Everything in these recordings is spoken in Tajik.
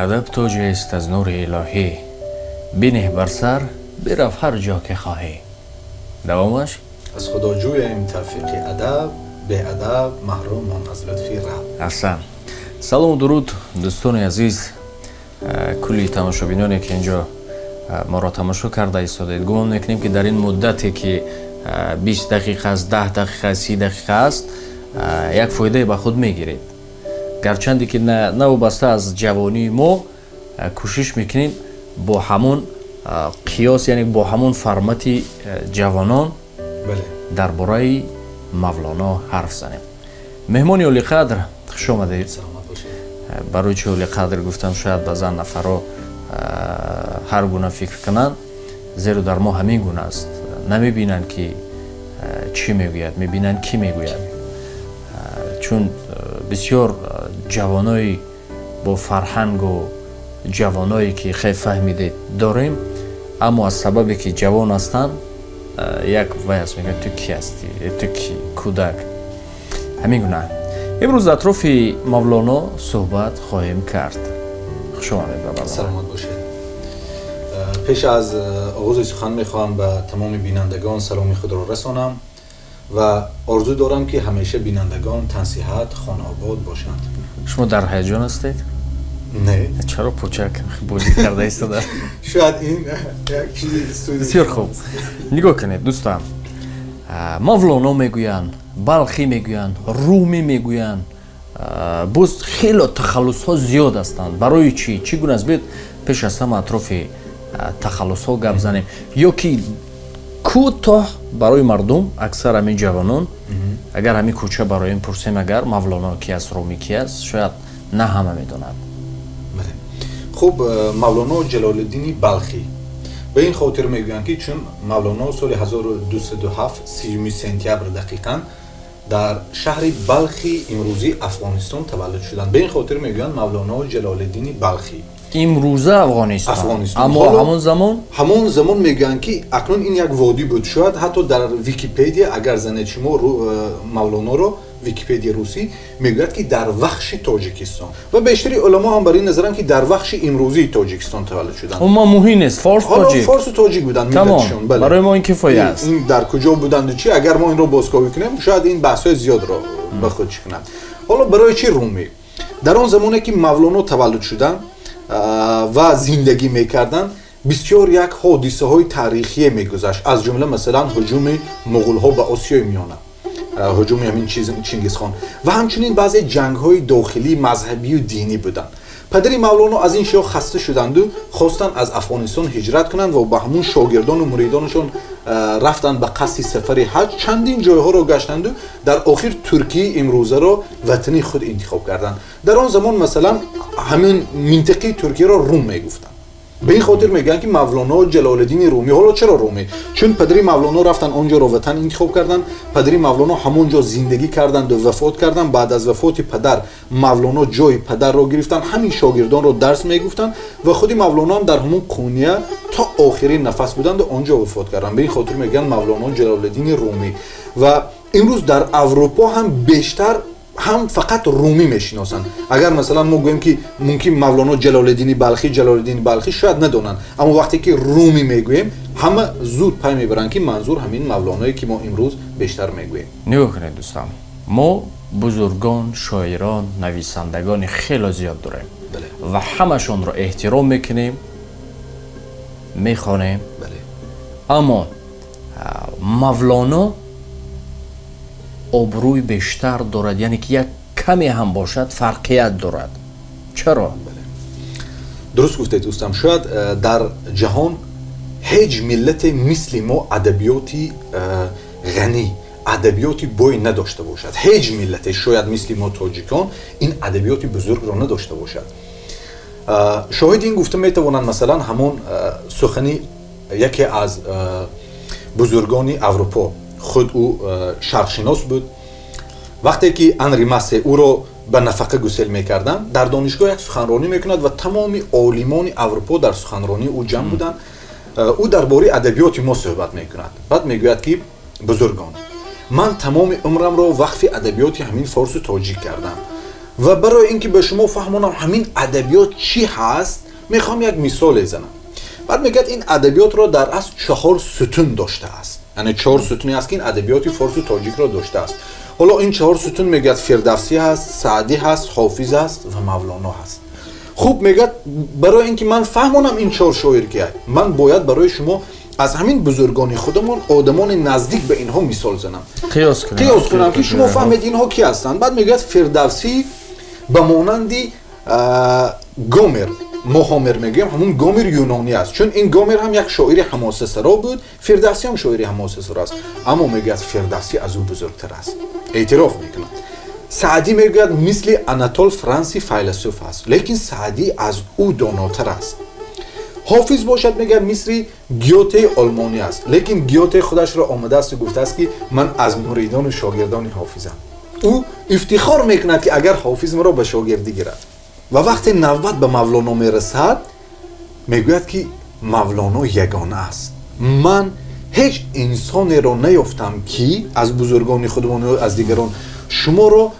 Адаб тоҷест аз нури илоҳӣ, бинеҳ бар сар, бирав ҳар ҷо ки хоҳӣ. Давомаш? Аз Худо ҷӯем тавфиқи адаб, беадаб маҳрумон аз лутфи Раб. Аҳсан. Салому дуруд, дӯстони азиз, кулли тамошобиноне, ки инҷо моро тамошо карда истодаед. Гумон мекунем, ки дар ин муддате, ки 20 дақиқа аст, 10 дақиқа, 30 дақиқа аст, як фоидае ба худ мегиред. Гарчанде ки навобаста аз ҷавонии мо, кӯшиш мекунем бо ҳамон қиёс, яъне бо ҳамон формати ҷавонон дар бораи Мавлоно ҳарф занем. Меҳмони олиқадр, хуш омадед. Барои чи олиқадр гуфтам? Шояд баъзан нафарро ҳар гуна фикр кунанд, зеро дар мо ҳамин гуна аст: намебинанд, ки чӣ мегӯяд, мебинанд, кӣ мегӯяд. Чун бисёр ҷавонои бо фарҳангу ҷавоное, ки хел фаҳмидед, дорем, аммо аз сабабе ки ҷавон ҳастанд, як вай аст, мегӯяд: «Ту кӣ ҳастӣ? Ту кӣ, кӯдак?» Ҳамин гуна имрӯз атрофи Мавлоно суҳбат хоҳем кард. Хуш омадед ба барнома. Саломат бошед. Пеш аз оғози сухан мехоҳам ба тамоми бинандагон саломи худро расонам ва орзу дорам, ки ҳамеша бинандагон тансиҳат, хонаобод бошанд. Шумо дар ҳаяҷон ҳастед? Не. Чаро пучак бозӣ карда истода? Шояд ин як чизи Бисёр хуб. Нигоҳ кунед, дӯстам, Мавлоно мегӯянд, Балхӣ мегӯянд, Румӣ мегӯянд, боз хело тахаллусҳо зиёд ҳастанд. Барои чӣ? Чӣ гуна аст? Биёд, пеш аз ҳама атрофи тахаллусҳо гап занем ё ки кӯтоҳ барои мардум, аксар ҳамин ҷавонон, агар ҳамин кӯча барои пурсем, агар Мавлоно ки аст, Румӣ ки аст, шояд на ҳама медонад. Хуб, Мавлоно Ҷалолиддини Балхӣ ба ин хотир мегӯянд, ки чун Мавлоно соли 1207, 30 сентябр дақиқан, дар шаҳри Балхи имрӯзии Афғонистон таваллуд шуданд. Ба ин хотир мегӯянд Мавлоно Ҷалолиддини Балхӣ. Имрӯза Афғонистон. Аммо ҳамон замон? Ҳамон замон мегӯянд, ки акнун ин як водӣ буд. Шояд ҳатто дар Википедия агар занед шумо Мавлоноро, Википедия русӣ мегӯяд, ки дар Вахши Тоҷикистон, ва бештари уламо ҳам бар ин назаранд, ки дар Вахши имрӯзии Тоҷикистон таваллуд шуданд. Умуман муҳим нест, форс, тоҷик. Форсу тоҷик буданд миллатшон. Барои мо ин кифоя аст. Ин дар куҷо буданду чи, агар мо инро бозковӣ кунем, шояд ин баҳсҳои зиёдро ба худ чӣ кунад. Ҳоло барои чӣ Румӣ? Дар он замоне ки Мавлоно таваллуд шуданд ва зиндагӣ мекарданд, бисёр як ҳодисаҳои таърихие мегузашт, аз ҷумла, масалан, ҳуҷуми муғулҳо ба Осиёи Миёна, ҳуҷуми ҳамин Чингизхон, ва ҳамчунин баъзе ҷангҳои дохилии мазҳабию динӣ буданд. Падари Мавлоно аз ин чизҳо хаста шуданду хостанд аз Афғонистон ҳиҷрат кунанд ва ба ҳамун шогирдону муридонашон рафтанд ба қасди сафари ҳаҷ. Чандин ҷойҳоро гаштанду дар охир Туркияи имрӯзаро ватани худ интихоб карданд. Дар он замон, масалан, ҳамин минтиқаи Туркияро Рум мегуфтанд. Ба ин хотир мегӯянд, ки Мавлоно Ҷалолиддини Румӣ. Ҳоло чаро Румӣ? Чун падари Мавлоно рафтанд, он ҷоро ватан интихоб карданд. Падари Мавлоно ҳамон ҷо зиндагӣ карданду вафот карданд. Баъд аз вафоти падар Мавлоно ҷои падарро гирифтанд, ҳамин шогирдонро дарс мегуфтанд ва худи Мавлоно ҳам дар ҳамон Қуния то охирин нафас буданду он ҷо вафот карданд. Ба ин хотир мегӯянд Мавлоно Ҷалолиддини Румӣ. Ва имрӯз дар Аврупо ҳам бештар ҳам фақат Румӣ мешиносанд. Агар, масалан, мо гӯем, ки мумкин Мавлоно Ҷалолиддини Балхӣ, Ҷалолиддини Балхӣ, шояд надонанд, аммо вақте ки Румӣ мегӯем, ҳама зуд пай мебаранд, ки манзур ҳамин Мавлоное, ки мо имрӯз бештар мегӯем. Нигоҳ кунед, дӯстам, мо бузургон, шоирон, нависандагони хело зиёд дорем ва ҳамашонро эҳтиром мекунем, мехонем, аммо Мавлоно обрӯи бештар дорад, яъне ки як каме ҳам бошад, фарқият дорад. Чаро? Дуруст гуфтед, дӯстам. Шояд дар ҷаҳон ҳеҷ миллате мисли мо адабиёти ғанӣ, адабиёти бой надошта бошад. Ҳеҷ миллате шояд мисли мо, тоҷикон, ин адабиёти бузургро надошта бошад. Шоҳиди ин гуфта метавонанд, масалан, ҳамон сухани яке аз бузургони Аврупо. Худ ӯ шарқшинос буд. Вақте ки Анри Массе ӯро ба нафақа гусел мекарданд, дар донишгоҳ як суханронӣ мекунад ва тамоми олимони Аврупо дар суханронии ӯ ҷамъ буданд. Ӯ дар бораи адабиёти мо суҳбат мекунад. Баъд мегӯяд, ки бузургон, ман тамоми умрамро вақфи адабиёти ҳамин форсу тоҷик кардам. Ва барои ин ки ба шумо фаҳмонам ҳамин адабиёт чӣ ҳаст, мехоҳам як мисоле занам. Баъд мегӯяд, ин адабиётро дар асл чаҳор сутун доштааст, яъне чаҳор сутуне аст, ки ин адабиёти форсу тоҷикро доштааст. Ҳоло ин чаҳор сутун, мегӯяд, Фирдавсӣ ҳаст, Саъдӣ ҳаст, Ҳофиз аст ва Мавлоно ҳаст. Хуб, мегӯяд, барои ин ки ман фаҳмонам ин чаҳор шоир кият, ман бояд барои шумо аз ҳамин бузургони худамон, одамони наздик ба инҳо мисол занам. Қиёс кунам. Қиёс кунам, ки шумо фаҳмед, инҳо ки ҳастанд. Баъд мегӯяд, Фирдавсӣ ба монанди Гомер, мо Ҳомер мегӯем, ҳамун Гомер юнонӣ аст, чун ин Гомер ҳам як шоири ҳамосасаро буд, Фирдавсӣ ҳам шоири ҳамосасаро аст, аммо, мегӯяд, Фирдавсӣ аз ӯ бузургтар аст, эътироф мекунад. Саъдӣ, мегӯяд, мисли Анатол Франси файласуф аст, лекин Саъдӣ аз ӯ донотар аст. Ҳофиз бошад, мегӯяд, мисли Гётеи олмонӣ аст, лекин Гёте худашро омадаасту гуфтааст, ки ман аз муридону шогирдони Ҳофизам. Ӯ ифтихор мекунад, ки агар Ҳофиз маро ба шогирдӣ гирад. Ва вақте навбат ба Мавлоно мерасад, мегӯяд, ки Мавлоно ягона аст. Ман ҳеҷ инсонеро наёфтам, ки аз бузургони худмон, аз дигарон шуморо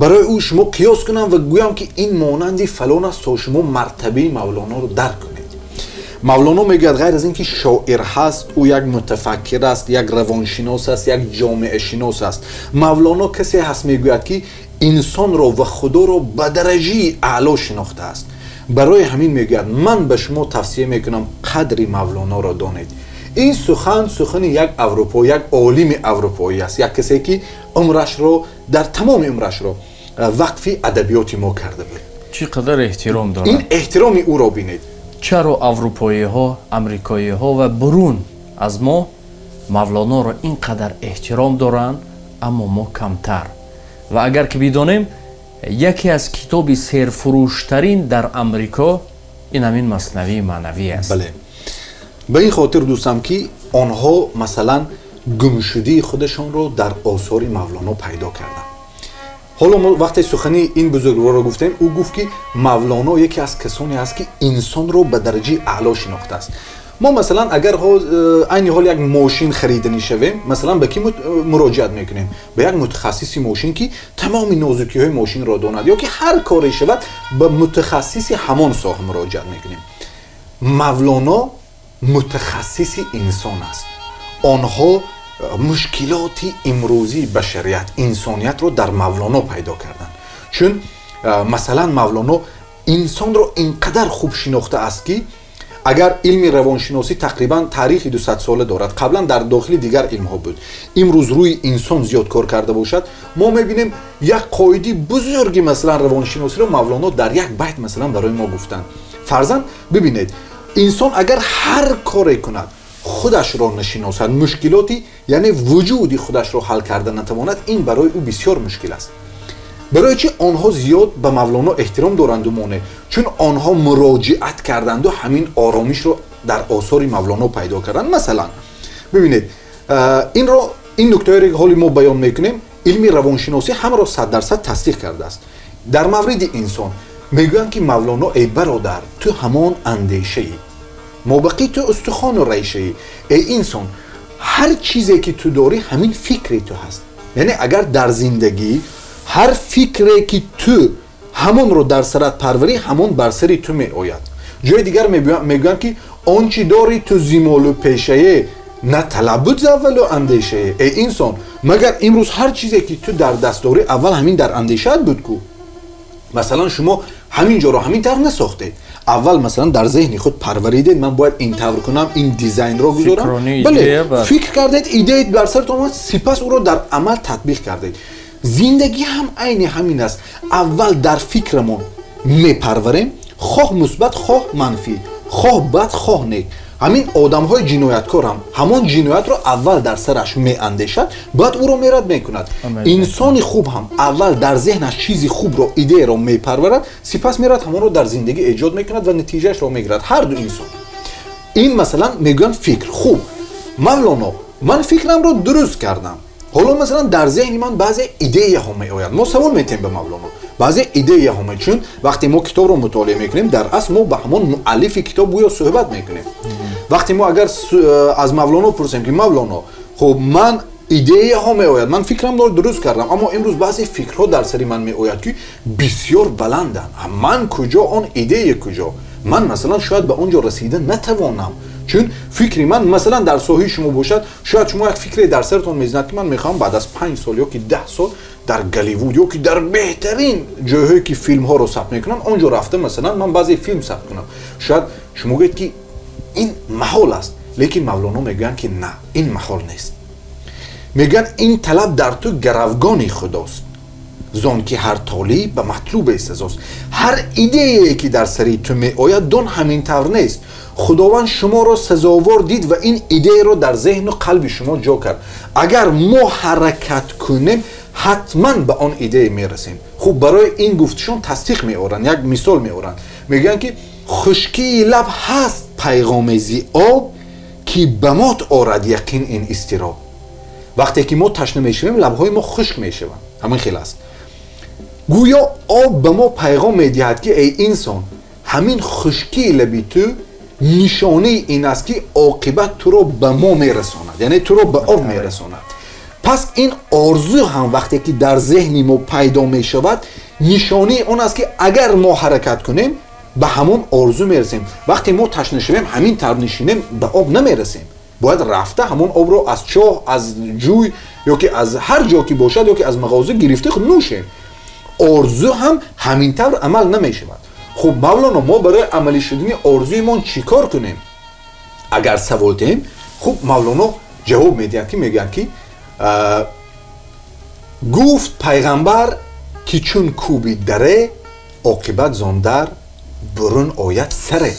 барои ӯ шумо қиёс кунам ва гӯям, ки ин монанди фалон аст, то шумо мартабаи Мавлоноро дарк кунед. Мавлоно, мегӯяд, ғайр аз ин ки шоир ҳаст, ӯ як мутафаккир аст, як равоншинос аст, як ҷомеашинос аст. Мавлоно касе ҳаст, мегӯяд, ки инсонро ва Худоро ба дараҷаи аъло шинохтааст. Барои ҳамин, мегӯяд, ман ба шумо тавсия мекунам, қадри Мавлоноро донед. Ин сухан сухани як аврупо, як олими аврупоӣ аст, як касе ки умрашро, дар тамоми умрашро вақфи адабиёти мо карда буд. Чӣ қадар эҳтиром дорад. Ин эҳтироми ӯро бинед. Чаро аврупоиҳо, амрикоиҳо ва бурун аз мо Мавлоноро ин қадар эҳтиром доранд, аммо мо камтар? Ва агар ки бидонем, яке аз китоби серфурӯштарин дар Амрико ин ҳамин Маснавии маънавӣ аст. Бале, ба ин хотир, дӯстам, ки онҳо масалан гумшудии худашонро дар осори Мавлоно пайдо карданд. Ҳоло мо вақте сухани ин бузургворро гуфтем, ӯ гуфт, ки Мавлоно яке аз касоне аст, ки инсонро ба дараҷаи аъло шинохтааст. Мо масалан агар айни ҳол як мошин хариданӣ шавем, масалан, ба кӣ муроҷиат мекунем? Ба як мутахассиси мошин, ки тамоми нозукиҳои мошинро донад, ё ки ҳар коре шавад, ба мутахассиси ҳамон соҳа муроҷиат мекунем. Мавлоно мутахассиси инсон аст. Онҳо мушкилоти имрӯзии башарият, инсониятро дар Мавлоно пайдо карданд, чун масалан Мавлоно инсонро ин қадар хуб шинохтааст, ки агар илми равоншиносӣ тақрибан таърихи 200 сола дорад, қаблан дар дохили дигар илмҳо буд, имрӯз рӯи инсон зиёд кор карда бошад, мо мебинем, як қоидаи бузурги масалан равоншиносиро Мавлоно дар як байт масалан барои мо гуфтанд. Фарзан, бибинед, инсон агар ҳар коре кунад, худашро нашиносад, мушкилоти, яъне вуҷуди худашро ҳал карда натавонад, ин барои ӯ бисёр мушкил аст. Барои чӣ онҳо зиёд ба Мавлоно эҳтиром доранду моне? Чун онҳо муроҷиат карданду ҳамин оромишро дар осори Мавлоно пайдо карданд. Масалан, бибинед, инро, ин нуктаҳоеро, ки ҳоли мо баён мекунем, илми равоншиносӣ ҳамаро 100% тасдиқ кардааст. Дар мавриди инсон мегӯянд, ки Мавлоно: «Эй бародар, ту ҳамон андешаӣ, мобақӣ ту устухону решаӣ. Эй инсон, ҳар чизе ки ту дорӣ, ҳамин фикри ту ҳаст». Яъне агар дар зиндагӣ ҳар фикре ки ту ҳамонро дар сарат парварӣ, ҳамон бар сари ту меояд. Ҷои дигар мегӯянд, ки он чӣ дорӣ ту зи молу пешае, на талаб буд з аввалу андешае. Эй инсон, магар имрӯз ҳар чизе ки ту дар даст дорӣ, аввал ҳамин дар андешаат буд ку? Масалан, шумо ҳамин ҷоро ҳамин тавр насохтед, аввал масалан дар зеҳни худ парваридед, ман бояд ин тавр кунам, ин дизайнро гузорам. Бале, фикр кардед, идея бар саратон омад, сипас ӯро дар амал татбиқ кардед. Зиндагӣ ҳам айни ҳамин аст. Аввал дар фикрамон мепарварем, хоҳ мусбат, хоҳ манфӣ, хоҳ бад, хоҳ нек. Ҳамин одамҳои ҷинояткор ҳам ҳамон ҷиноятро аввал дар сараш меандешад, баъд ӯро мерад мекунад. Инсони хуб ҳам аввал дар зеҳнаш чизи хубро, идеяро мепарварад, сипас мерад, ҳамонро дар зиндагӣ эҷод мекунад ва натиҷаашро мегирад. Ҳар ду инсон ин масалан мегӯянд фикр. Хуб, Мавлоно, ман фикрамро дуруст кардам, ҳоло масалан дар зеҳни ман баъзе идеяҳо меояд. Мо савол метиҳем ба Мавлоно, баъзе идеяҳо, чун вақте мо китобро мутолиа мекунем, дар асл мо ба ҳамон муаллифи китоб гӯё суҳбат мекунем. Вақте мо агар аз Мавлоно пурсем, ки Мавлоно, хуб, ман Идеяҳо меояд. Ман фикрамро дуруст кардам, аммо имрӯз баъзе фикрҳо дар сари ман меояд, ки бисёр баланданд. Ман куҷо, он идея куҷо? Ман, масалан, шояд ба он ҷо расида натавонам, чун фикри ман, масалан, дар соҳаи шумо бошад, шояд шумо як фикре дар саратон мезанад, ки ман мехоҳам баъд аз 5 сол ё ки 10 сол дар Голливуд ё ки дар беҳтарин ҷойҳое, ки филмҳоро сабт мекунанд, он ҷо рафта, масалан, ман баъзе филм сабт кунам. Шояд шумо гӯед, ки ин маҳол аст, лекин Мавлоно мегӯянд, ки на, ин маҳол нест. Мегӯянд, ин талаб дар ту гаравгони худост, зон ки ҳар толиб ба матлубе сазост. Ҳар идеяе, ки дар сари ту меояд, дон, ҳамин тавр нест. Худованд шуморо сазовор дид ва ин идеяро дар зеҳну қалби шумо ҷо кард. Агар мо ҳаракат кунем, ҳатман ба он идея мерасем. Хуб, барои ин гуфташон тасдиқ меоранд, як мисол меоранд. Мегӯянд, ки хушкии лаб ҳаст пайғоме зи об, ки ба мот орад яқин ин изтироб. Вақте ки мо ташна мешавем, лабҳои мо хушк мешаванд. Ҳамин хел аст, гӯё об ба мо пайғом медиҳад, ки эй инсон, ҳамин хушкии лаби ту нишонаи ин аст, ки оқибат туро ба мо мерасонад, яъне туро ба об мерасонад. Пас ин орзу ҳам вақте ки дар зеҳни мо пайдо мешавад, нишонаи он аст, ки агар мо ҳаракат кунем, ба ҳамон орзу мерасем. Вақте мо ташна шавем, ҳамин тавр нишинем, ба об намерасем. Бояд рафта ҳамон обро аз чоҳ, аз ҷӯй ё ки аз ҳар ҷо ки бошад, ё ки аз мағоза гирифта нӯшем. Орзу ҳам ҳамин тавр амал намешавад. Хуб, Мавлоно, мо барои амалӣ шудани орзуимон чӣ кор кунем, агар савол диҳем? Хуб, Мавлоно ҷавоб медиҳад, ки мегӯяд, ки гуфт пайғамбар, ки чун кӯби даре, оқибат зон дар бурун ояд саре.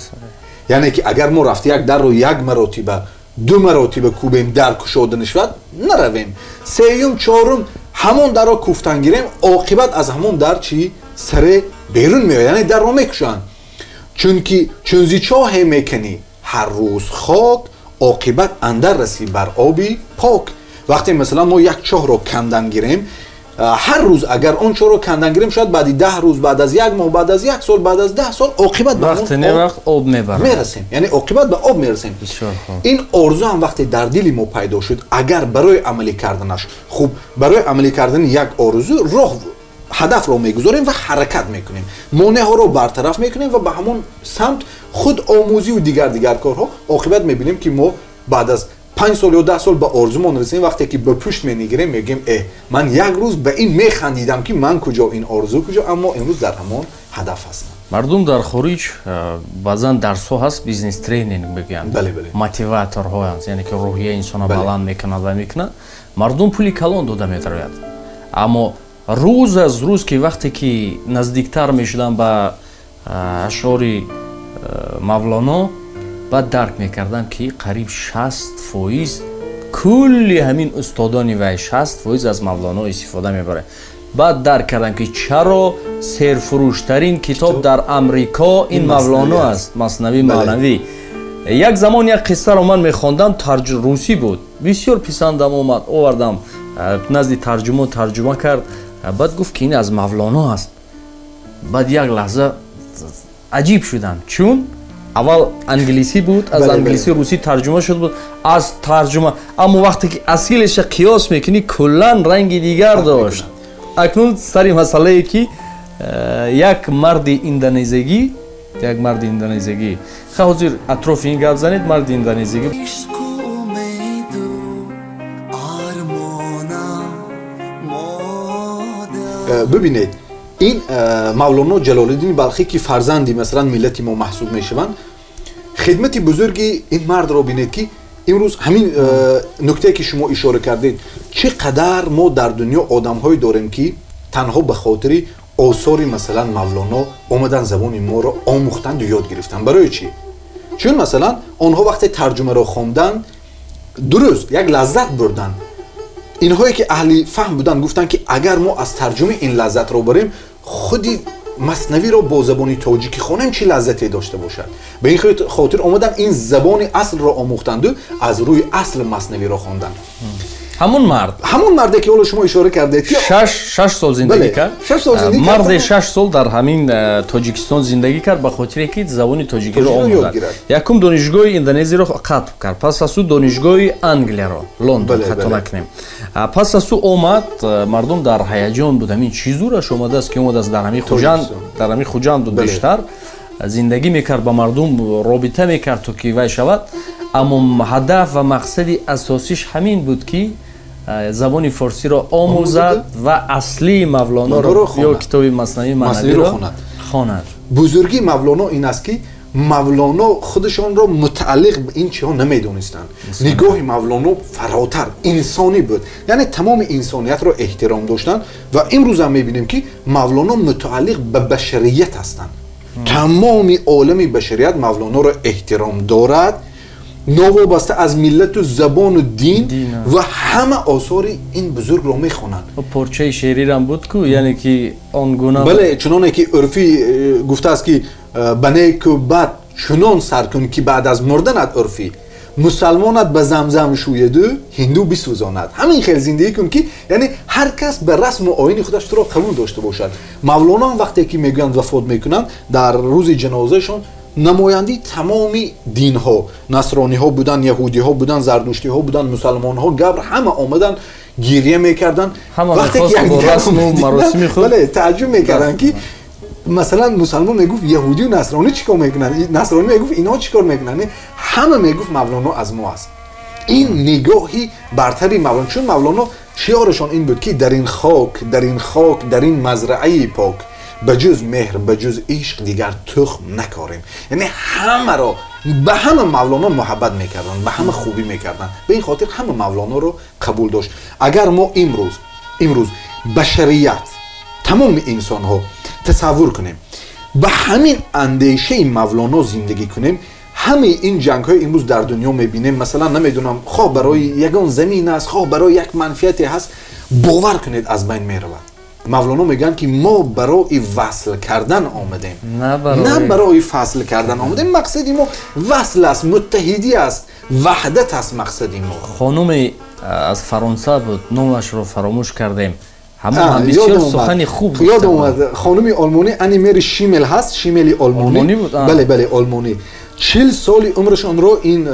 Яъне ки агар мо рафта як дарро як маротиба, ду маротиба кӯбем, дар кушода нашавад, наравем. Сеюм, чорум ҳамон дарро кӯфтан гирем, оқибат аз ҳамон дар чӣ саре берун меояд, яъне дарро мекушоянд. Чунки чун зи чоҳе мекунӣ ҳар рӯз хок, оқибат андар расӣ бар оби пок. Вақте, масалан, мо як чоҳро кандан гирем, ҳар рӯз агар он чоҳро кандан гирем, шояд баъди 10 рӯз, баъд аз як моҳ, баъд аз як сол, баъд аз 10 сол оқибат ба вақте не вақт об мебарад. Мерасем, яъне оқибат ба об мерасем. Ин орзу ҳам вақте дар дили мо пайдо шуд, агар барои амалӣ карданаш, хуб, барои амалӣ кардани як орзу роҳ, ҳадафро мегузорем ва ҳаракат мекунем, монеаҳоро бартараф мекунем ва ба ҳамон самт худ омӯзию дигар дигар корҳо, оқибат мебинем, ки мо баъд аз 5 сол ё 10 сол ба орзумон расем. Вақте ки ба пушт менигирем, мегӯем: «Э, ман як рӯз ба ин механдидам, ки ман куҷо, ин орзу куҷо, аммо имрӯз дар ҳамон ҳадаф ҳастам». Мардум дар хориҷ баъзан дарсҳо ҳаст, бизнес тренинг мегӯянд, мотиваторҳо ҳаст, яъне ки рӯҳияи инсона баланд мекунад ва мекунад. Мардум пули калон дода метарояд, аммо рӯз аз рӯз ки вақте ки наздиктар мешудам ба ашъори Мавлоно, баъд дарк мекардам, ки қариб 60% кулли ҳамин устодони вай 60% аз Мавлоно истифода мебарад. Баъд дарк кардам, ки чаро серфурӯштарин китоб дар Амрико ин Мавлоно аст, Маснавӣ маънавӣ. Як замон як қиссаро ман мехондам, русӣ буд, бисёр писандам омад, овардам назди тарҷумон, тарҷума кард, баъд гуфт, ки ин аз Мавлоно аст. Баъд як лаҳза аҷиб шудам, чун аввал англисӣ буд, аз англисӣ русӣ тарҷума шуд буд, аз тарҷума. Аммо вақте ки асилеша қиёс мекунӣ, куллан ранги дигар дошт. Акнун сари масъалае, ки як марди индонезиягӣ, як марди индонезиягӣ, ха, ҳозир атрофи ин гап занед, марди индонезиягӣ. Ишқу умеду армонам, модар. Бибинед, ин Мавлоно Ҷалолиддини Балхӣ, ки фарзанди, масалан, миллати мо маҳсуб мешаванд, хидмати бузурги ин мардро бинед, ки имрӯз ҳамин нуктае, ки шумо ишора кардед, чӣ қадар мо дар дунё одамҳое дорем, ки танҳо ба хотири осори, масалан, Мавлоно омадан, забони моро омӯхтанду ёд гирифтанд. Барои чӣ? Чун, масалан, онҳо вақте тарҷумаро хонданд, дуруст як лаззат бурданд. Инҳое, ки аҳли фаҳм буданд, гуфтанд, ки агар мо аз тарҷумаи ин лаззатро барем, худи Маснавиро бо забони тоҷикӣ хонем, чӣ лаззате дошта бошад. Ба ин хотир омадан, ин забони аслро омӯхтанду аз рӯи асл Маснавиро хонданд. Ҳамун мард, ҳамон марде ки ҳоло шумо ишора кардед, ки 6 сол зиндагӣ кард. 6 сол зиндагӣ кард. Марде 6 сол дар ҳамин Тоҷикистон зиндагӣ кард, ба хотире ки забони тоҷикиро омӯзад. Якум донишгоҳи Индонезиро қатб кард, пас аз ӯ донишгоҳи Англияро, Лондон, хато накунем. Пас аз ӯ омад, мардум дар ҳаяҷон буд, ҳамин чӣ зураш омадааст, ки омадааст дар ҳамин Хуҷанд, дар ҳамин Хуҷанд буд, бештар зиндагӣ мекард, ба мардум робита мекард, то ки вай шавад. Аммо ҳадаф ва мақсади асосиш ҳамин буд, ки забони форсиро омӯзад ва аслии Мавлоноро ё китоби Маснавии Маънавиро хонад. Бузургии Мавлоно ин аст, ки Мавлоно худашонро мутааллиқ ба ин чиҳо намедонистанд. Нигоҳи Мавлоно фаротар инсонӣ буд, яъне тамоми инсониятро эҳтиром доштанд. Ва имрӯзам мебинем, ки Мавлоно мутааллиқ ба башарият ҳастанд. Тамоми олами башарият Мавлоноро эҳтиром дорад, новобаста аз миллату забону дин, ва ҳама осори ин бузургро мехонанд. Порчаи шеърирам буд ку, яъне ки он гуна. Бале, чуноне ки Урфӣ гуфтааст, ки ба неку бад чунон сар кун, ки баъд аз мурданат урфӣ мусалмонат ба замзам шӯяду ҳинду бисӯзонад. Ҳамин хел зиндагӣ кун, ки яъне ҳар кас ба расму оини худаш туро қабул дошта бошад. Мавлоно ҳам вақте ки мегӯянд вафот мекунанд, дар рӯзи ҷанозаашон намояндаи тамоми динҳо, насрониҳо буданд, яҳудиҳо буданд, зардуштиҳо буданд, мусалмонҳо, габр, ҳама омаданд, гиря мекарданд. Вақте тааҷҷуб мекарданд, ки масалан мусалмон мегуфт, яҳудию насронӣ чӣ кор мекунанд, насронӣ мегуфт, инҳо чӣ кор мекунанд, ҳама мегуфт, Мавлоно аз мо аст. Ин нигоҳи бартари Мавлоно, чун Мавлоно шиорашон ин буд, ки дар ин хок, дар ин хок, дар ин мазраъаи пок ба ҷуз меҳр, ба ҷуз ишқ дигар тухм накорем. Яъне ҳамаро, ба ҳама Мавлоно муҳаббат мекарданд, ба ҳама хубӣ мекарданд, ба ин хотир ҳама Мавлоноро қабул дошт. Агар мо имрӯз башарият, тамоми инсонҳо тасаввур кунем, ба ҳамин андешаи Мавлоно зиндагӣ кунем, ҳамаи ин ҷангҳои имрӯз дар дунё мебинем, масалан, намедонам, хоҳ барои ягон замин аст, хоҳ барои як манфиате ҳаст, бовар кунед, аз байн меравад. Мавлоно мегӯянд, ки мо барои васл кардан омадем, на барои фасл кардан омадем. Мақсади мо васл аст, муттаҳидӣ аст, ваҳдат аст мақсади мо. Хонуме аз Фаронса буд, номашро фаромӯш кардем, ҳамон ҳам бисёр сухани хуб. Ёд омад, хонуми олмонӣ Анимери Шимел ҳаст, Шимели олмонӣ. Бале, бале, олмонӣ. 40 соли умрашонро ин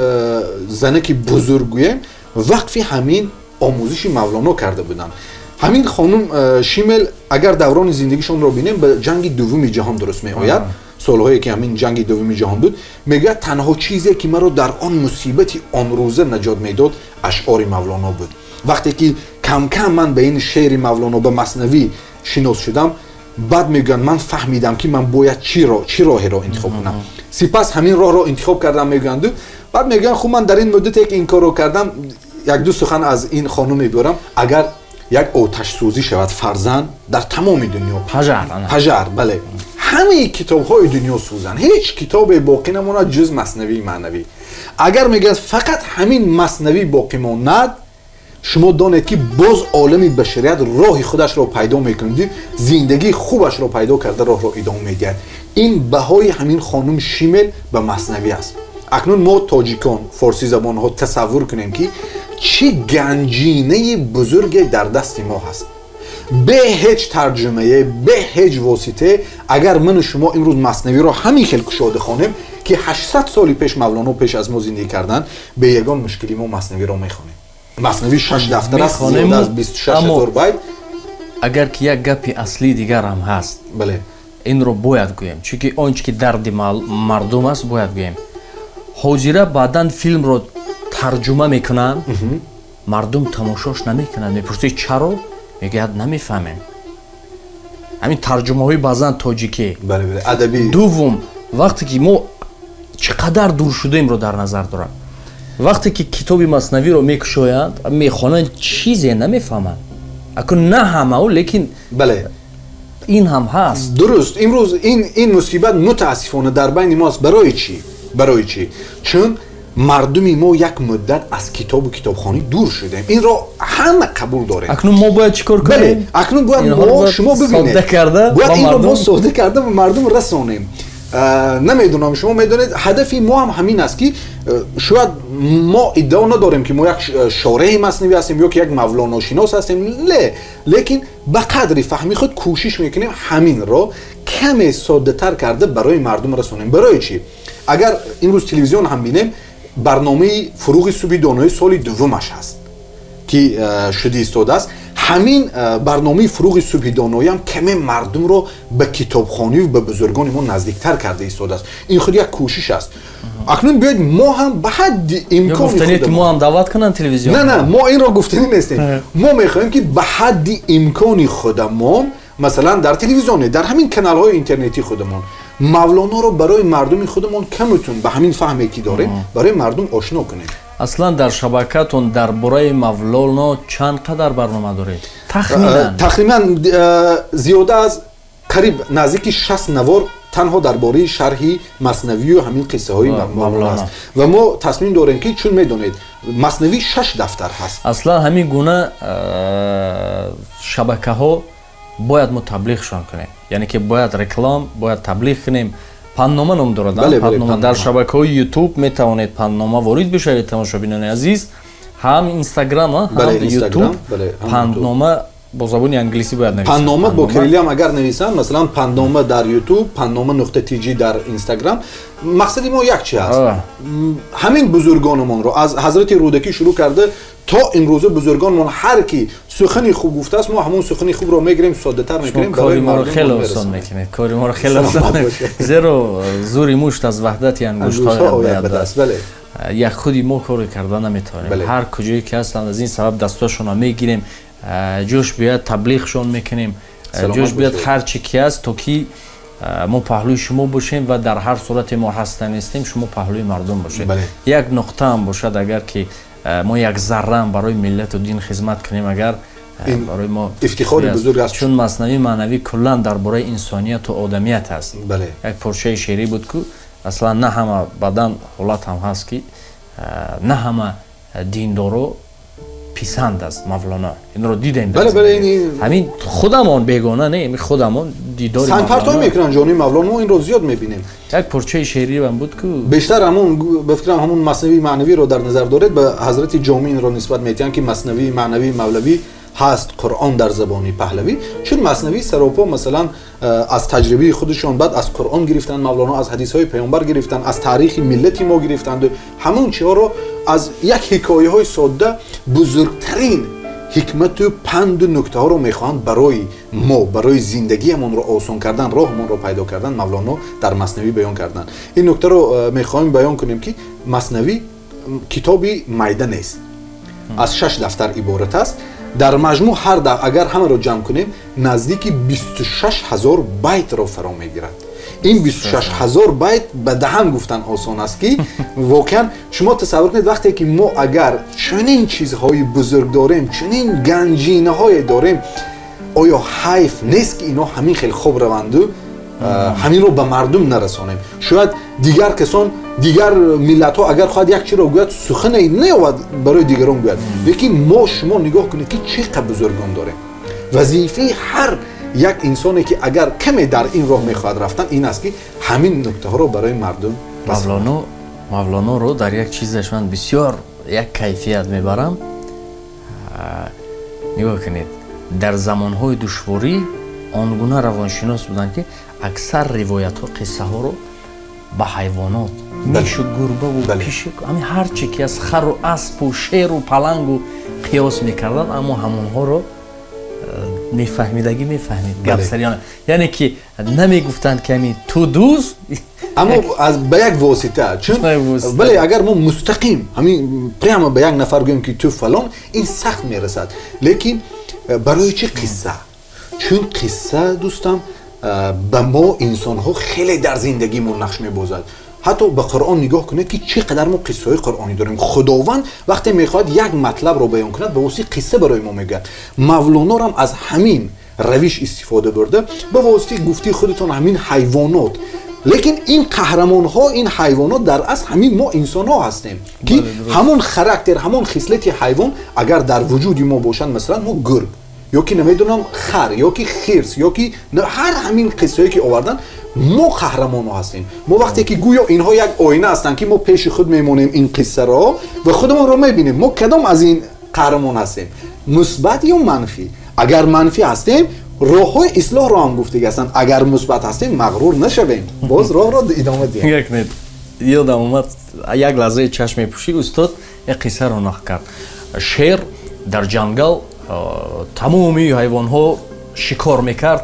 занаки бузург, гӯем, вақфи ҳамин омӯзиши Мавлоно карда буданд. Ҳамин хонум Шимел, агар даврони зиндагишонро бинем, ба ҷанги дуввуми ҷаҳон дуруст меояд, солҳое ки ҳамин ҷанги дуввуми ҷаҳон буд. Мегӯяд, танҳо чизе ки маро дар он мусибати он рӯза наҷот медод, ашъори Мавлоно буд. Вақте ки кам-кам ман ба ин шеъри Мавлоно, ба Маснавӣ шинос шудам, баъд мегӯянд, ман фаҳмидам, ки ман бояд чӣ роҳеро интихоб кунам. Сипас ҳамин роҳро интихоб кардам, мегӯянду. Баъд мегӯянд, хуб, ман дар ин муддате ки ин корро кардам, як-ду сухан аз ин хонум мебиёрам. Агар як оташсӯзӣ шавад, фарзан, дар тамоми дунё, пожар, бале, ҳамаи китобҳои дунё сӯзанд, ҳеҷ китобе боқӣ намонад ҷуз Маснавии Маънавӣ. Агар, мегӯяд, фақат ҳамин Маснавӣ боқӣ монад, шумо донед, ки боз олами башарият роҳи худашро пайдо мекунад, зиндагии хубашро пайдо карда, роҳро идома медиҳад. Ин баҳои ҳамин хонум Шимел ба Маснавӣ аст. Акнун мо тоҷикон, форсизабонҳо тасаввур кунем, ки чӣ ганҷинаи бузурге дар дасти мо ҳаст. Бе ҳеҷ тарҷумае, бе ҳеҷ воситае, агар ману шумо имрӯз Маснавиро ҳамин хел кушода хонем, ки 800 соли пеш Мавлоно пеш аз мо зиндагӣ карданд, бе ягон мушкилӣ мо Маснавиро мехонем. Маснавӣ шаш дафтар аст, зиёда аз 26 000 байт. Агар ки як гапи аслии дигар ҳам ҳаст, инро бояд гӯем, чунки он чи ки дарди мардум аст, бояд гӯем. Ҳозира баъдан филмро тарҷума мекунанд, мардум тамошош намекунанд. Мепурсӣ, чаро? Мегӯяд, намефаҳмем. Ҳамин тарҷумаҳои баъзан тоҷикӣ. Дуввум, вақте ки мо чӣ қадар дур шудаемро дар назар дорам, вақте ки китоби Маснавиро мекушоянд, мехонанд, чизе намефаҳманд. Акун на ҳамао, лекин ин ҳам ҳаст. Дуруст, имрӯз ин мусибат мутаассифона дар байни мо аст. Барои чӣ? Барои чӣ? Чун мардуми мо як муддат аз китобу китобхонӣ дур шудем, инро ҳама қабул дорем. Акнун мо бояд чӣ кор кунем? Бале, акнун бояд мо, шумо бибинед, бояд инро мо сода карда ба мардум расонем. Намедонам, шумо медонед, ҳадафи мо ҳам ҳамин аст, ки шояд мо иддао надорем, ки мо як шореҳи маснавӣ ҳастем ё ки як мавлоношинос ҳастем, лекин ба қадри фаҳми худ кӯшиш мекунем ҳаминро каме соддатар карда барои мардум расонем. Барои чӣ? Агар имрӯз телевизион ҳам бинем, барномаи «Фуруғи субҳи доноӣ» соли дуввумаш ҳаст, ки шуда истодааст. Ҳамин барномаи «Фуруғи субҳи доноиам каме мардумро ба китобхонӣ ба бузургони мо наздиктар карда истодааст. Ин худ як кӯшиш аст. Акнун биёед, мо ҳам ба ҳадди имкон, ки мо ҳам даъват кунанд телевизион. Не, мо инро гуфтанӣ нестем. Мо мехоҳем, ки ба ҳадди имкони худамон, масалан, дар телевизионе, дар ҳамин каналҳои интернетии худамон Мавлоноро барои мардуми худамон камутун ба ҳамин фаҳме, ки дорем, барои мардум ошно кунем. Аслан дар шабакатон дар бораи Мавлоно чанд қадар барнома доред тахминан? Тахминан зиёда аз қариб наздики 60 навор танҳо дар бораи шарҳи маснавию ҳамин қиссаҳои Мавлоно аст. Ва мо тасмим дорем, ки чун медонед, маснавӣ шаш дафтар ҳаст. Аслан ҳамин гуна шабакаҳо бояд мо таблиғшон кунем, яъне ки бояд реклам, бояд таблиғ кунем. Панднома ном дорад. Дар шабакаҳои Ютуб метавонед Панднома ворид бишавед, тамошобинони азиз, ҳам Инстаграм, ҳам Ютуб. Панднома бо забони англисӣ бояд нависанд. Панднома бо кириллиам агар нависанд, масалан, Панднома дар Ютуб, Панднома.тж дар Инстаграм. Мақсади мо як чи аст: ҳамин бузургонамонро аз ҳазрати Рӯдакӣ шурӯъ карда то имрӯза бузургонмон, ҳар ки сухани хуб гуфтааст, мо ҳамон сухани хубро мегирем, соддатар мекунем. Кори моро хеле осон мекунед, кори моро хеле осон, зеро зӯри мушт аз ваҳдати ангуштҳо ояд ба даст. Як худи мо коре карда наметавонем, ҳар куҷое ки ҳастанд. Аз ин сабаб дастошонро мегирем, ҷош биёяд, таблиғшон мекунем, ҷош биёяд, ҳар чи ки аст, то ки мо паҳлӯи шумо бошем ва дар ҳар сурате мо ҳаста нестем, шумо паҳлӯи мардум бошед. Як нуқтаам бошад, агар ки мо як зарраам барои миллату дин хизмат кунем, агар барои мо ифтихори бузург аст. Чун маснавии маънавӣ куллан дар бораи инсонияту одамият аст. Як порчаи шеърӣ буд ку, аслан на ҳама бадан ҳолат ҳам ҳаст, ки на ҳама диндоро писанд аст Мавлоно. Инро дидем, ҳамин худамон, бегона не, худамон дидори Сангпартоӣ мекунанд ҷони Мавлоно, мо инро зиёд мебинем. Як порчаи шеъриам буд ку. Бештар ҳамон, ба фикрам, ҳамон маснавии маънавиро дар назар доред. Ба ҳазрати Ҷомӣ инро нисбат метиҳанд, ки маснавии маънавии мавлавӣ ҳаст Қуръон дар забони паҳлавӣ. Чун маснавӣ саропо, масалан, аз таҷрибаи худашон, баъд аз Қуръон гирифтанд Мавлоно, аз ҳадисҳои паёмбар гирифтанд, аз таърихи миллати мо гирифтанду ҳамон чиҳоро аз як ҳикояҳои содда бузургтарин ҳикмату панду нуктаҳоро мехоҳанд барои мо, барои зиндагиамонро осон кардан, роҳмонро пайдо кардан Мавлоно дар маснавӣ баён карданд. Ин нуктаро мехоҳем баён кунем, ки маснавӣ китоби майда нест, аз шаш дафтар иборат аст. Дар маҷмӯъ ҳар агар ҳамаро ҷамъ кунем, наздики 26 000 байтро фаро мегирад. Ин 26 000 байт ба даҳан гуфтан осон аст, ки воқеан шумо тасаввур кунед, вақте ки мо агар чунин чизҳои бузург дорем, чунин ганҷинаҳое дорем, оё ҳайф нест, ки ино ҳамин хел хоб раванду ҳаминро ба мардум нарасонем? Шояд дигар касон, дигар миллатҳо агар хоҳад як чиро гӯяд, сухане наёвад барои дигарон гӯяд, лекин мо, шумо нигоҳ кунед, ки чӣ қадр бузургон дорем. Вазифаи ҳар як инсоне, ки агар каме дар ин роҳ мехоҳад рафтан, ин аст, ки ҳамин нуктаҳоро барои мардум. Мавлоноро дар як чизаш ман бисёр як кайфият мебарам. Нигоҳ кунед, дар замонҳои душворӣ он гуна равоншинос буданд, ки аксар ривоятҳо, қиссаҳоро ба ҳайвонот, мишу гурбаву пишик, ҳамин ҳар чи ки аз хару аспу шеру палангу қиёс мекарданд, аммо ҳамонҳоро мефаҳмидагӣ мефаҳмид гапсариёна, яъне ки намегуфтанд, ки ҳамин ту дуз. Аммо ба як восита, чун бале, агар мо мустақим ҳамин прямо ба як нафар гӯем, ки ту фалон, ин сахт мерасад. Лекин барои чӣ қисса? Чун қисса, дӯстам, ба мо инсонҳо хеле дар зиндагимон нақш мебозад. Ҳатто ба Қуръон нигоҳ кунед, ки чӣ қадар мо қиссаҳои қуръонӣ дорем. Худованд вақте мехоҳад як матлабро баён кунад, ба воситаи қисса барои мо мегӯяд. Мавлонорам аз ҳамин равиш истифода бурда, ба воситаи гуфтии худатон ҳамин ҳайвонот. Лекин ин қаҳрамонҳо, ин ҳайвонот дар асл ҳамин мо инсонҳо ҳастем, ки ҳамон характер, ҳамон хислати ҳайвон агар дар вуҷуди мо бошанд, масалан, мо гург ё ки намедонам хар ё ки хирс ё ки ҳар ҳамин қиссае, ки овардан. Мо қаҳрамонҳо ҳастем. Мо вақте ки гӯё инҳо як оина ҳастанд, ки мо пеши худ мемонем ин қиссаро ва худамонро мебинем, мо кадом аз ин қаҳрамон ҳастем, мусбат ё манфӣ. Агар манфӣ ҳастем, роҳҳои ислоҳро ҳам гуфтагӣ ҳастанд. Агар мусбат ҳастем, мағрур нашавем, боз роҳро идома диҳем. Ёдам омад, як лаҳзаи чашм мепӯшӣ, устод як қиссаро нақл кард. Шер дар ҷангал тамоми ҳайвонҳо шикор мекард.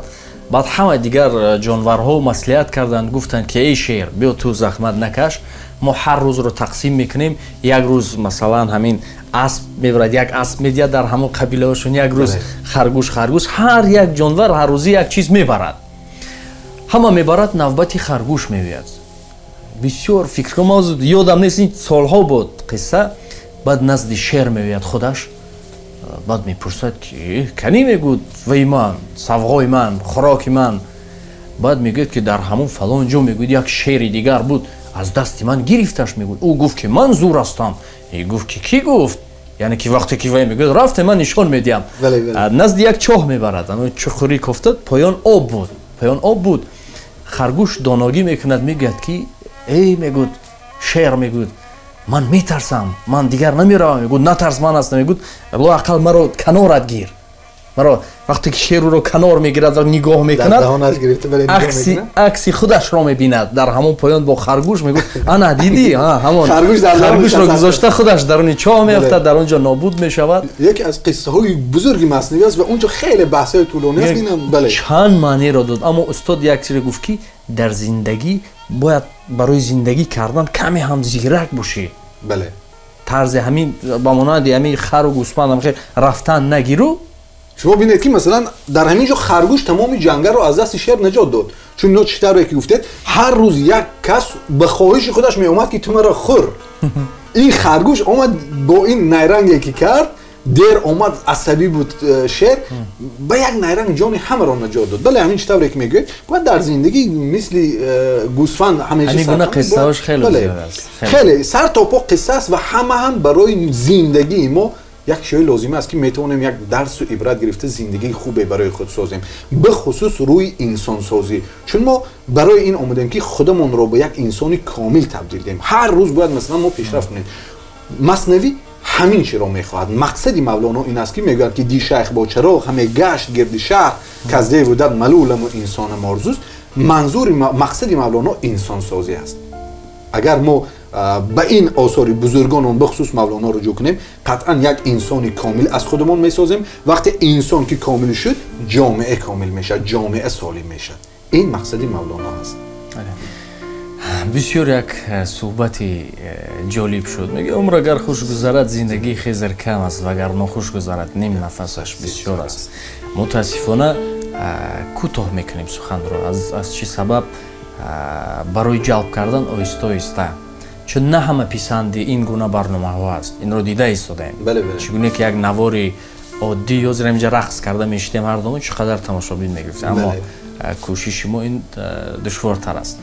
Баъд ҳама дигар ҷонварҳо маслиҳат карданд, гуфтанд ки эй шер, биё, ту заҳмат накаш, мо ҳар рӯзро тақсим мекунем. Як рӯз, масалан, ҳамин асп мебарад, як асп медиҳад дар ҳамон қабилаҳошон, як рӯз харгӯш, ҳар як ҷонвар ҳар рӯзӣ як чиз мебарад. Ҳама мебарад, навбати харгӯш меояд. Бисёр фикр, ёдам нест, ин солҳо буд қисса. Баъд назди шер меояд худаш, баъд мепурсад ки канӣ, мегӯд, вай ман, савғои ман, хӯроки ман? Баъд мегӯяд ки дар ҳамон фалон ҷо, мегӯяд, як шери дигар буд, аз дасти ман гирифташ. Мегӯяд, ӯ гуфт ки ман зур ҳастам. Гуфт ки кӣ гуфт? Яъне ки вақте ки вай мегӯяд, рафте, ман нишон медиҳам. Назди як чоҳ мебарад, чуқурӣ кофта, поён об буд, поён об буд. Харгӯш доногӣ мекунад, мегӯяд ки эй, мегӯд, шер, мегӯд, ман метарсам, ман дигар намеравам. Мегӯд, натарс, ман ҳастам. Мегӯд, лоақал маро канорат гир, маро. Вақте ки шер ӯро канор мегирад ва нигоҳ мекунад, акси худашро мебинад дар ҳамон поён бо харгӯш. Мегӯд, ана дидӣ, ҳамон харгӯшро гузошта, худаш даруни чоҳ меафтад, дар он ҷо нобуд мешавад. Яке аз қиссаҳои бузурги маснавӣ аст ва он ҷо хеле баҳсҳои тӯлонӣ аст. Инам, бале. Чанд маъниро дод, аммо устод як чизе гуфт, ки дар зиндагӣ бояд барои зиндагӣ кардан каме ҳам зирак бошӣ. Тарзи ҳамин, ба монанди ҳамин хару гӯсфанд рафтан нагиру. Шумо бинед, ки масалан дар ҳамин ҷо харгӯш тамоми ҷангалро аз дасти шер наҷот дод, чун ино чӣ тавре ки гуфтед, ҳар рӯз як кас ба хоҳиши худаш меомад, ки ту маро хӯр. Ин харгӯш омад, бо ин найранге ки кард, дер омад, асабӣ буд шер, ба як найранг ҷони ҳамаро наҷот дод. Бале, ҳамин чӣ тавре ки мегӯед, бояд дар зиндагӣ мисли гӯсфанд ҳамеша ҳамин гуна қиссаҳош хеле зиёд аст. Хеле сар то по қисса аст ва ҳама ҳам барои зиндагии мо як чиҳои лозима аст, ки метавонем як дарсу ибрат гирифта, зиндагии хубе барои худ созем, бихусус рӯи инсонсозӣ, чун мо барои ин омадем, ки худамонро ба як инсони комил табдил диҳем. Ҳар рӯз бояд, масалан, мо пешрафт кунем. Маснавӣ ҳамин чиро мехоҳад. Мақсади Мавлоно ин аст, ки мегӯяд, ки ди шайх бо чароғ ҳаме гашт гирди шаҳр, каз деву дад малуламу инсонам орзуст. Манзури, мақсади Мавлоно инсонсозӣ аст. Агар мо ба ин осори бузургонон, бихусус Мавлоно, руҷӯъ кунем, қатъан як инсони комил аз худамон месозем. Вақте инсон ки комил шуд, ҷомеа комил мешавад, ҷомеа солим мешавад. Ин мақсади Мавлоно аст. Бисёр як суҳбати ҷолиб шуд. Мега, умр агар хуш гузарад, зиндагии хезер кам аст, вагар нохуш гузарад, ним нафасаш бисёр аст. Мутаассифона, кӯтоҳ мекунем суханро. Аз чӣ сабаб? Барои ҷалб кардан оҳиста оҳиста, чун на ҳама писанди ин гуна барномаҳо аст, инро дида истодаем. Чӣ гуна ки як навори оддӣ ё зира инҷа рақс карда мешидем ҳардому, чӣ қадар тамошобин мегирифтем, аммо кӯшиши мо ин душвортар аст.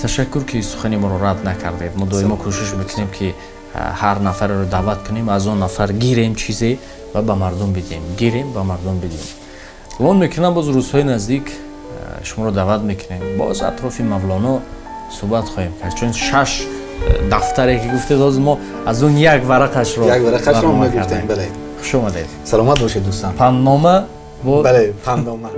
Ташаккур, ки сухани моро рад накардед. Мо доимо кӯшиш мекунем, ки ҳар нафареро даъват кунем, аз он нафар гирем чизе ва ба мардум бидиҳем, гирем, ба мардум бидиҳем. Гумон мекунам, боз рӯзҳои наздик шуморо даъват мекунем, боз атрофи Мавлоно суҳбат хоҳем кард, чун шаш дафтаре ки гуфтед, ҳозир мо аз он як варақашро як варақашро мегуфтем, бале. Хуш омадед. Саломат бошед, дӯстан. Панднома. Бале, панднома.